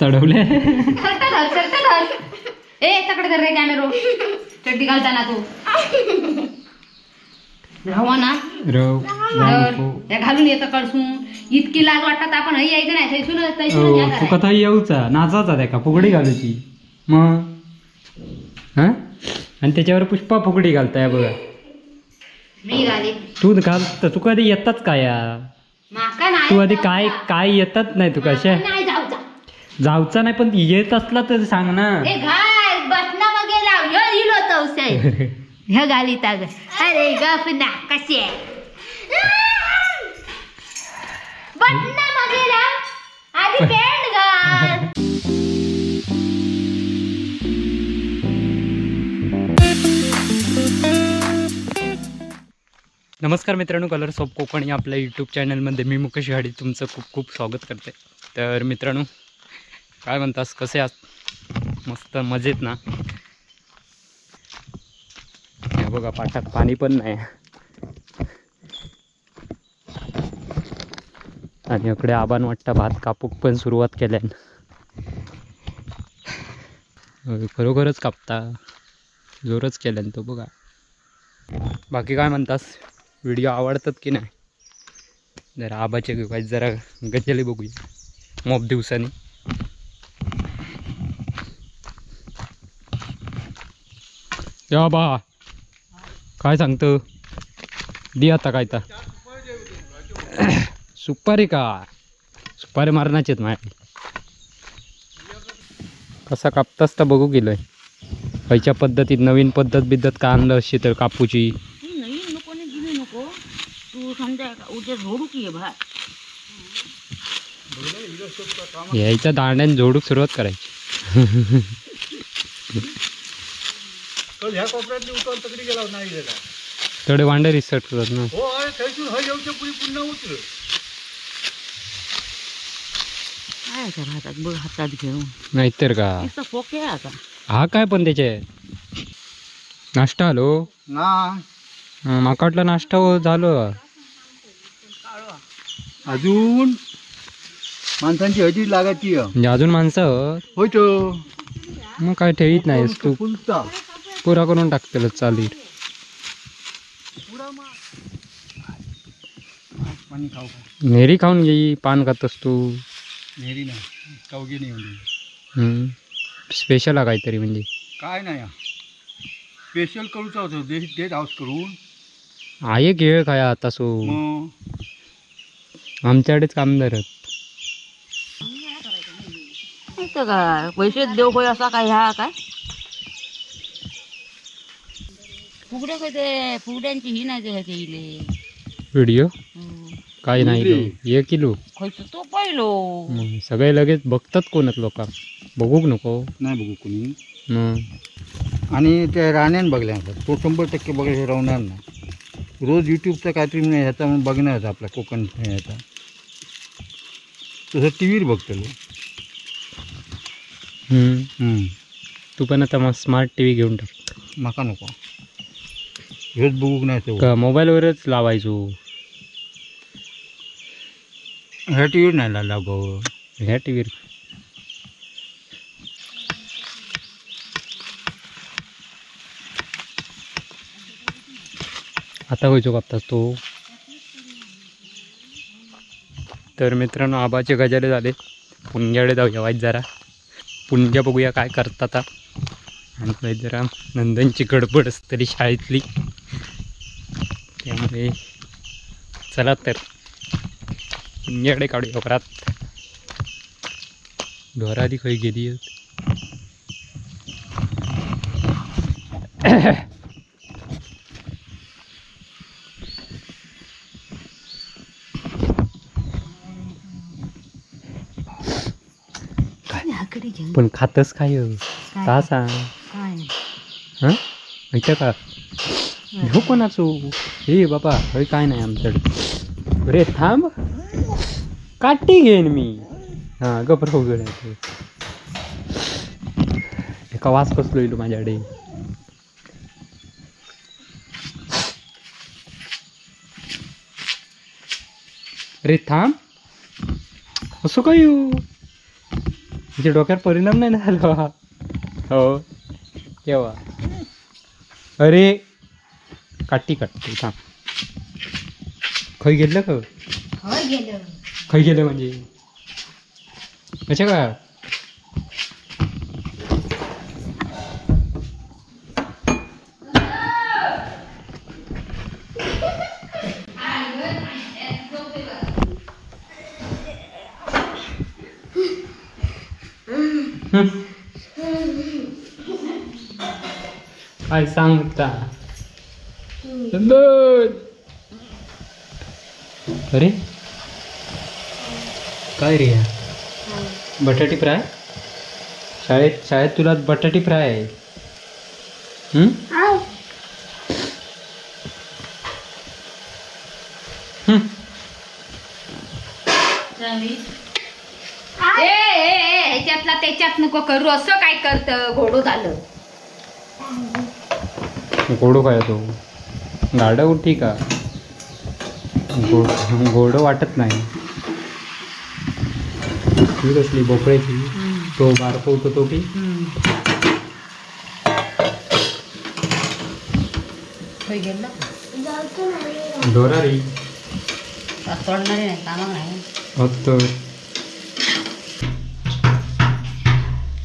चढवले. धर धर ए तकडे धर रे कॅमेरो, चड्डी घालताना तू रवा ना रव या घालून येतं कडसून. इतकी लाज वाटतात आपण हई यायचं नाही थैसून. तुका थंय येऊचा नाचाचा त्याका फुगडी घालूची मग. हा आणि त्याच्यावर पुष्पा फुगडी घालताय बघा. मी घाली तू घाल तुका आधी येतात काय? तू आधी काय काय येतात नाही तुका? अशा जाऊचा नाही पण येत असला तर सांग ना. अरे गप ना कशी आहे आधी पॅन्ट घाल. नमस्कार मित्रांनो, कलर्स ऑफ कोकण या आपल्या यूट्यूब चॅनलमध्ये मी मुकेश घाडी तुमचं खूप खूप स्वागत करते. तर मित्रांनो काय म्हणतास, कसे आहात? मस्त मजेत ना? हे बघा पाटात पाणी पण नाही आणि इकडे आबान वाटतं भात कापूक पण सुरुवात केल्यान. खरोखरच कापता जोरच केल्यान तो बघा. बाकी काय म्हणतास, व्हिडिओ आवडतात की नाही? जरा आबाचे घेऊ जरा गजले बघूया मोप दिवसांनी. या बा काय सांगतं दी आता काय तर सुपारी का सुपारी मारण्याचेत माहिती कसा कापतास तर बघू गेलोय. खयच्या पद्धतीत नवीन पद्धत बिद्धत का आणलं अशी तर कापूची नवीन नको जुनी नको. तू समजा उद्या झोडू की भात यायच्या दांड्यान झोडूक सुरुवात करायची. ह्या कोपऱ्यातली उतर तकडी गेला नाही गेला थोडे वांडे रिसर्च करत ना. हो अरे थैसून हय येऊच्या पुरी पुन्हा उतर काय असा हातात बघ हातात घेऊन नाहीतर का नुसतं पोके आता हा काय पण त्याचे नाश्ता आलो ना माका वाटलं नाश्ता झालो. अजून माणसांची हजी लागायची म्हणजे अजून माणसं होय तो मग काय ठेवीत नाही तू पुरा करून टाकतलं चालीर. नेरी खाऊन घेई पान खातस तू. नेरी नाही कवगी नाही म्हणजे स्पेशल आहे काहीतरी म्हणजे काय नाही स्पेशल करूचा होतो डेट हाऊस करून आहे खेळ काय आता सो आमच्याकडेच कामदार काय पैसे देऊ होय असा काय ह्या काय फुगड्या काय ते फुगड्यांची ही नाही ते इले व्हिडिओ काय नाही एक किलो खयचो तो पहिलो सगळे लगेच बघतात कोणात लोक बघूक नको नाही बघू कोणी. आणि त्या राण्यान बघल्या तो 100% बघल्या राहणार ना. रोज यूट्यूबचा काहीतरी ह्याचा बघणार होता आपला कोकण ह्याचा तसं टी व्हीवर बघतलो. तू पण आता मग स्मार्ट टी व्ही घेऊन टाक. माका नको हेच बघूक नाही का मोबाईलवरच लावायचो. ह्या टी व्हीवर नाही लागावं ह्या टी व्हीवर. आता व्हायचो कापतास तो. तर मित्रांनो आबाचे गजाले झाले, पुणग्याकडे जाऊया वाईट जरा पुणग्या बघूया काय करतात. आणि जरा नंदनची गडबड असतली शाळेतली, त्यामुळे चला तर पुणग्याकडे काढूया घरात. घराआधी खंय गेली. पण खातस काय का सांग हां इथं का हो कोणाचो हे बाबा हय काय नाही आमच्याकडे. अरे थांब काठी घेईन मी. हां गप्प उघड एका वास कसलो येईल माझ्याकडे. अरे थांब असं काय. तिच्या डोक्यावर परिणाम नाही ना झाला. हो केव्हा. अरे काटी काटते थांब. खय गेलं का? गेलं. खय गेलं म्हणजे अच्छा का? काय सांगता? अरे काय रे, बटाटी फ्राय? शाळेत शाळेत तुला बटाटी फ्राय आहे. ह्याच्यातला त्याच्यात नको करू, असं काय करत? घोडो झालं. घोडो काय तो गाडा उठी का? घोडं वाटत नाही. ही कसली भोपळ्याची? तो बारको होतो तो की दोरा रे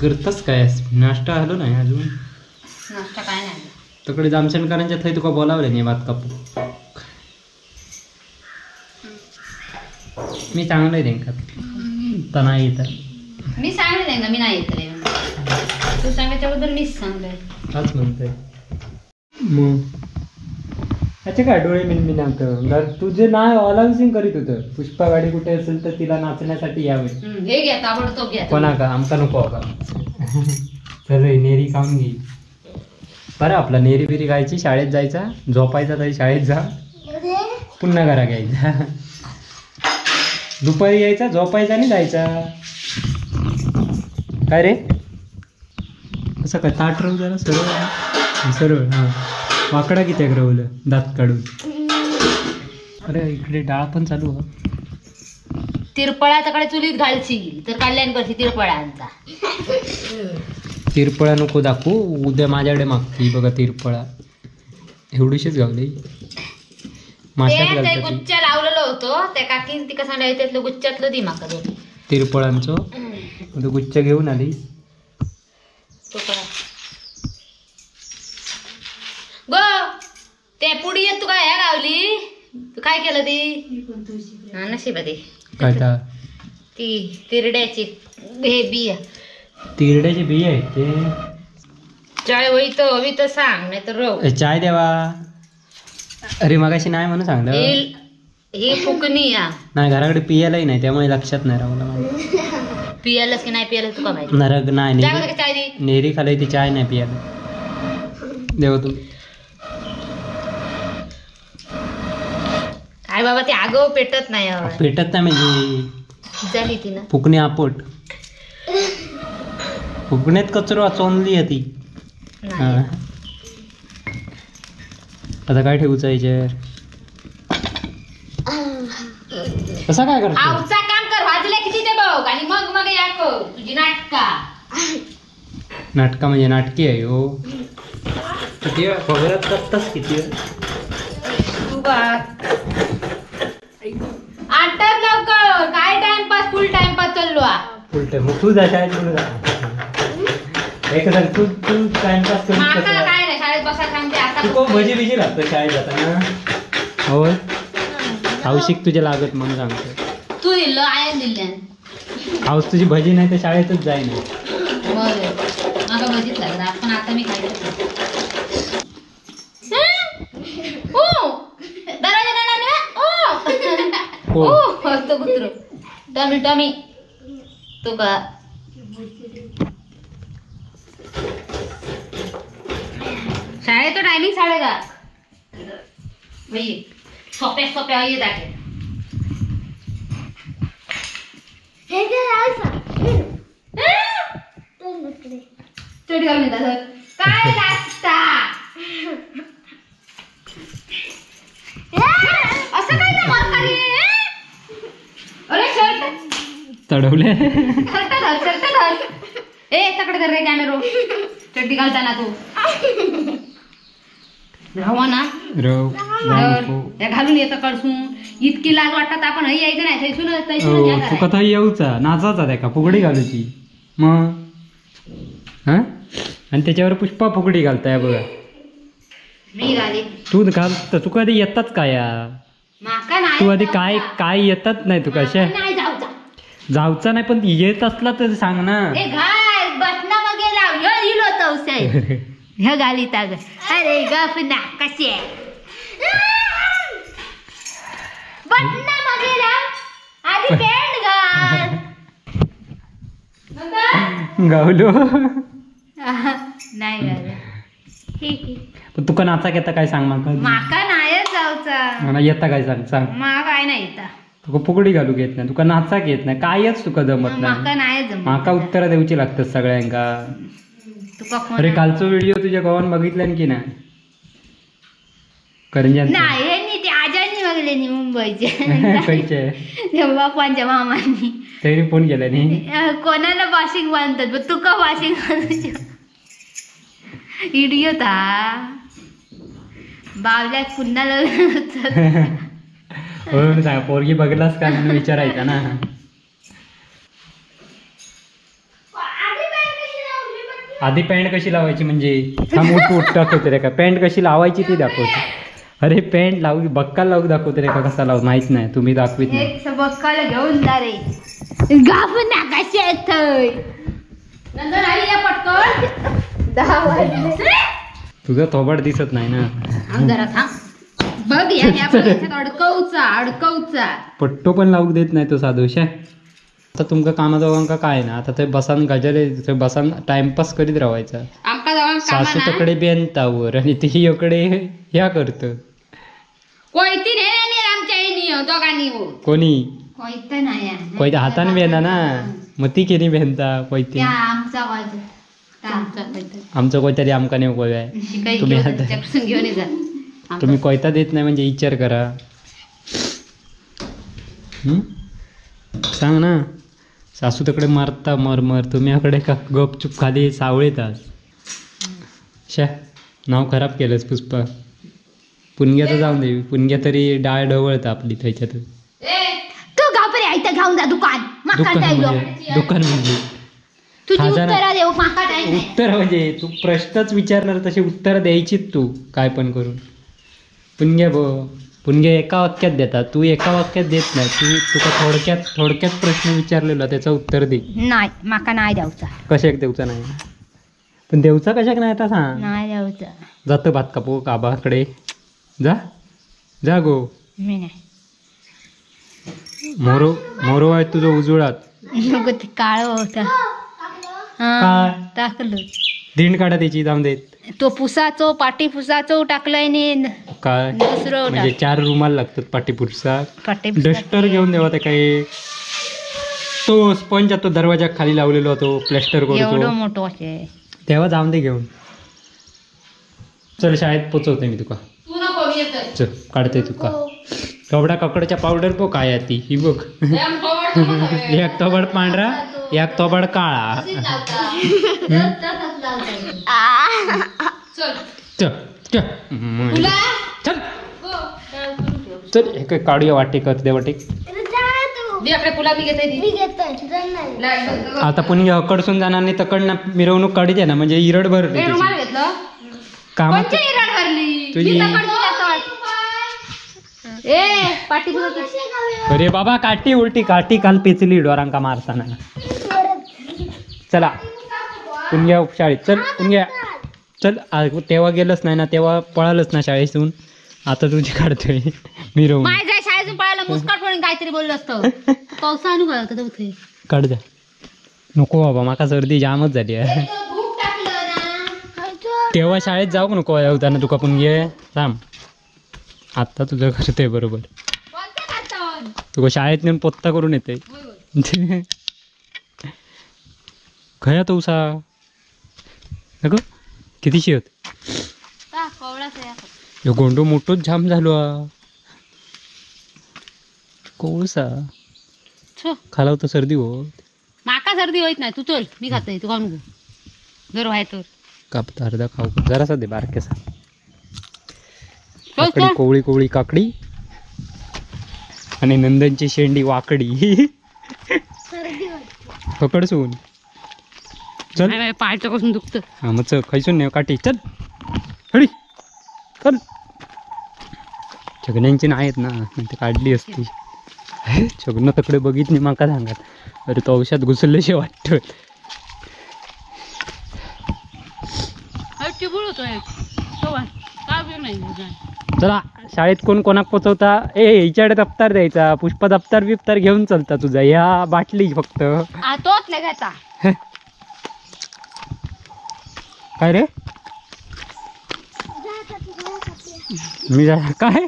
करतस काय? नाश्ता आलो नाही अजून? नाश्ता काय नाही. तकडे जामशनकरांच्या थंय तुका बोलावले नाही भात कापू. मी चांगलं आहे त्यांका तर नाही येत. मी सांगले त्यांना मी नाही येत रे. तू सांगायच्या बद्दल मीच सांगले. हाच म्हणतोय मग. अच्छा काय डोळे मिनमिनावतं तुझे नाव अलाउन्सिंग करीत होतं. पुष्पा गाडी कुठे असेल तर तिला नाचण्यासाठी यावे. हे घ्या ताबडतोब घ्या. कोणा का आमका नको का? तर नेरी खाऊन घे बरं. आपला नेरी बिरी खायची, शाळेत जायचा, झोपायचा तरी शाळेत जा, पुन्हा घरा घ्यायचा, दुपारी यायचा, झोपायचा आणि जायचा. काय रे असं काय ताट राहू जरा सरळ सरळ. हां वाकडा कित्याक रवलं दात काढून. अरे इकडे डाळ पण चालू हो. तिरपळा तकडे चुलीत घालशील तर कल्याण करशील तिरपळांचा. तिरपळा नको दाखवू, उद्या माझ्याकडे मागती बघा तिरपळा. एवढीशीच गावली माशात गुच्छ लावलेलो होतो त्या काकी तिका सांगायचं त्यातलं गुच्छातलं दी माका दोन तिरपळांचो. गुच्छ घेऊन आली गो. ते पुडी येत तू काय ह्या गावली काय केलं ती? नशीब ती काय ती तिरड्याची हे बिया. तिरड्याची बिया आहेत ते. चाय होई तर हवी तर सांग नाही तर रव. चाय द्यावा. अरे मगाशी नाही म्हणून सांगलं. ही फुकणी नाही घराकडे पियालाही नाही त्यामुळे लक्षात नाही राहिलं मला. पियालच की नाही पियाला तुका माहिती? नरक नाही. नेरी खाली ती चाय नाही पियाला. देव तू काय बाबा ते आगव पेटत नाही. पेटत नाही म्हणजे झाली ती ना फुकणी आपट. फुकण्यात कचरो चोंदली आहे ती. आता काय ठेवूचा याच्यावर? कसा काय करतो? आवचा काम कर, भाजले किती ते बघ आणि मग मग या कर तुझी नाटका. नाटका म्हणजे नाटकी आहे हो. किती खबरात करतास किती तू बा आटप लवकर. काय टाइमपास फुल टाइमपास चाललो. फुल टाइम तू जा शाळेत म्हणून जा. एक सांग तू तू टाइमपास करू माका काय नाही शाळेत बसा सांगते आता. तू भजी बिजी लागतो शाळेत जाताना? होय हौशिक तुझ्या लागत म्हणून सांगतो. तू दिलं आयन दिल्यान हाऊस तुझी भजी नाही तर शाळेतच जाईन. बरं माका भजीच लागत पण आता मी खायचं. ओ तो कुत्रो टॉमी टॉमी तो का शाळेत टायमिंग 10:30. सोप्या सोप्या ये दाखे. चढ घालून येतात काय लागता असं काय ना? अरे शर्ट चढवले. शर्ट धर, शर्ट धर. ए तकडे धर रे कॅमेरो, चड्डी घालताना तू रवा ना रव घालून येतं कडसून. इतकी लाज वाटतात आपण हई यायचं नाही थैसून. तुका थंय येऊचा नाचाचा त्याका फुगडी घालूची मग. हा आणि त्याच्यावर पुष्पा फुगडी घालताय बघा. मी घाली. तू घाल तर तुका आधी येतात काय? तू आधी काय काय येतात नाही तुका? अशा जाऊचा नाही पण येत असला तर सांग ना. अरे गप ना कशी गावलो नाही. पण तुका नाचा येता काय सांग माका? माका नाही जाऊचा. मला येता काय सांग सांग. माका काय नाही येता. तुका फुगडी घालूक येत नाही, तुका नाचाक येत नाही, कायच तुका जमत नाही. नाही जमत. माका उत्तर देऊची लागतात सगळ्यांका. अरे कालचो व्हिडिओ तुझ्या गावान बघितल्यान की नाही? करंजान नाही ते आजानी बघले नी मुंबईचे खयचे बापांच्या मामांनी तरी फोन केला नी. कोणाला वाशिंग बांधतात तुका वाशिंग बांधू इडियट हा बावल्यात पुन्हा लग्न. हो सांग पोरगी बघलास का म्हणून विचारायचा ना. आधी पॅन्ट कशी लावायची म्हणजे थांब उठ उठ दाखवते रे का पॅन्ट कशी लावायची ती दाखवते. अरे पॅन्ट लावू बक्काल लावू दाखवते रे का कसा लावू माहित नाही तुम्ही दाखवीत नाही. बक्काला घेऊन जा रे गाफ ना कशी थय नंतर आई या पटकन 10 वाजले. तुझं थोबाड दिसत नाही ना. जरा थांब बघ या अडकवचा अडकवचा पट्टो पण लावू देत नाही तो साधूशा. आता तुमका कामा दोघांका काय ना आता थंय बसान गजाले थंय बसान टाइमपास करीत राहायचा. सासू तकडे बेंतावर आणि ती इकडे ह्या करत. कोयती नाही आमच्या दोघांनी कोणी कोयता नाही कोयता हाताने बेना ना मग ती केली बेंता कोयती. आमचं कोयतरी आमका नाही कोय तुम्ही तुम्ही कोयता देत नाही म्हणजे विचार करा. सांग ना सासू तकडे मारता मर मर तुम्ही आकडे का गपचूप खाली सावळेतास. शा नाव खराब केलंस पुष्पा. पुणग्याचं जाऊन दे पुणग्या तरी डाळ ढवळता आपली त्याच्यात. तू घाबरे आयतं घेऊन जा दुकान दुकान म्हणजे दुकान म्हणजे उत्तर म्हणजे तू प्रश्नच विचारणार तसे उत्तर द्यायचीच तू काय पण करून. पुणग्या ब पुणग्या एका वाक्यात देतात तू एका वाक्यात देत नाही. तू तुका थोडक्यात थोडक्यात प्रश्न विचारलेला त्याचा उत्तर दे. नाही माका नाही द्यायचा. कशाक देऊचा नाही? पण देऊचा कशाक नाही आता सांग. नाही द्यायचा. जातं भात कापू काबाकडे जा जा गो. मी नाही. मोरो मोरो आहे तुझं उजळात नको ते काळं होता. काय टाकलं दिंड काढा त्याची जाऊन देत. तो पुसाचो पाटी पुसाचो टाकलाय नी काय दुसरं म्हणजे 4 रुमाल लागतात पाटी पुसा. पाटी डस्टर घेऊन देवा ते काही तो स्पंज तो दरवाजा खाली लावलेलो तो प्लॅस्टर करतो एवढं मोठं असे तेव्हा जाऊन दे घेऊन. चल शाळेत पोचवते मी तुका. चल काढते तुका कवडा ककडच्या पावडर बघ काय आहे ती ही बघ. एक तोबड पांढरा एक तोबड काळा. चल चल चल चल एक काढूया वाटे कर दे वाटे. आता पुणे कडसून जाणार नाही तकडनं मिरवणूक काढी ना म्हणजे इरड भरली कामात तुझी. अरे बाबा काठी उलटी काठी काल पेचली डोरांका मारताना. चला पुणग्या शाळेत चल पुणग्या चल. तेव्हा गेलंच नाही ना तेव्हा पळालच ना शाळेतून. आता तुझी काढतोय मिरवणूक. शाळेतून पळाला मुस्काट फोडून काहीतरी बोललो असतो. पावसानु काढ जा नको बाबा माका सर्दी जामच झाली आहे. तेव्हा शाळेत जाऊ नको होता ना तुका पुणगे थांब आता तुझं करतोय बरोबर. तुका शाळेत नेऊन पोत्ता करून येते. खया तो उसा नको कितीशी होत गोंडो मोठोच जाम झालो कोळसा खाला होता सर्दी हो. माका माका सर्दी होत नाही. तू चल, मी खातोय, तू खाऊ नको. जर व्हाय तर कापता अर्धा खाऊ, जरासा दे बारकेसा. काकडी कोवळी कोवळी काकडी आणि नंदनची शेंडी वाकडी. पकड सून चल, पायचं कसून दुखतं. हा मग चल, खायसून नाही काठी. चल हडी चल. छगन्यांची नाही आहेत ना, नाही तर काढली असती. छगन तकडे बघितली माका सांगात, अरे तो औषध घुसलेशे वाटतं. चला शाळेत कोण कोणाक पोचवता? ए हिच्याकडे दप्तर द्यायचा, पुष्पा दप्तर बिप्तर घेऊन चलता तुझा. ह्या बाटली फक्त तोच नाही घ्यायचा. काय रे मी जा काय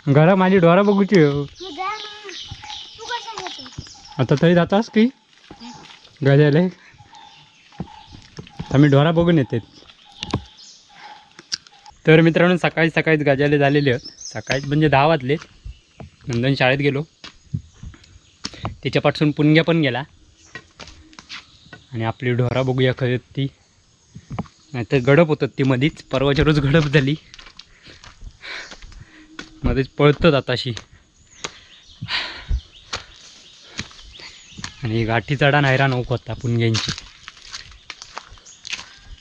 घरा माझी ढोरा बघूची. आता तरी जातास की गजाले? आम्ही ढोरा बघून येते. तर मित्रांनो सकाळी सकाळीच गजाले झालेले आहेत. सकाळीच म्हणजे 10 वाजले. नंदन शाळेत गेलो, त्याच्यापासून पुणग्या पण गेला. आणि आपली ढोरा बघूया खरं ती, नाहीतर गडप होतात ती मधीच. परवाच्या रोज गडप झाली, मध्येच पळतात आताशी. आणि गाठी चढा हैराण होत होता पुणग्यांची.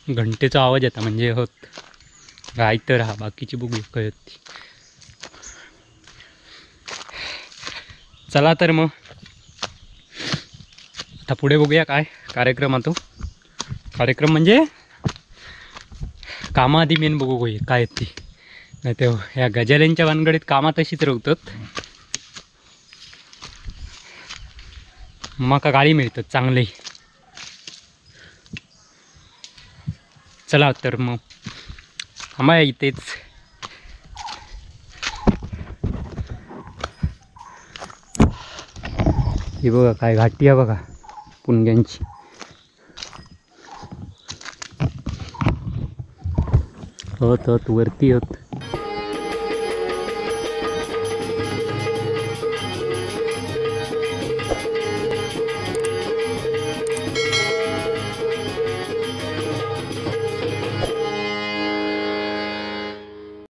घंटेचा आवाज येता म्हणजे होत गाय तर हा, बाकीची बघू कळत ती. चला तर मग आता पुढे बघूया काय कार्यक्रम तो. कार्यक्रम म्हणजे कामाआधी मेन बघू काय ती, नाही तर ह्या गजाल्यांच्या भानगडीत कामात तशीच रवतात. मका गाळी मिळतात चांगली. चला तर मग थांबा इथेच. ही बघा काय घाटी आहे बघा पुणग्यांची. होत होत वरती होत.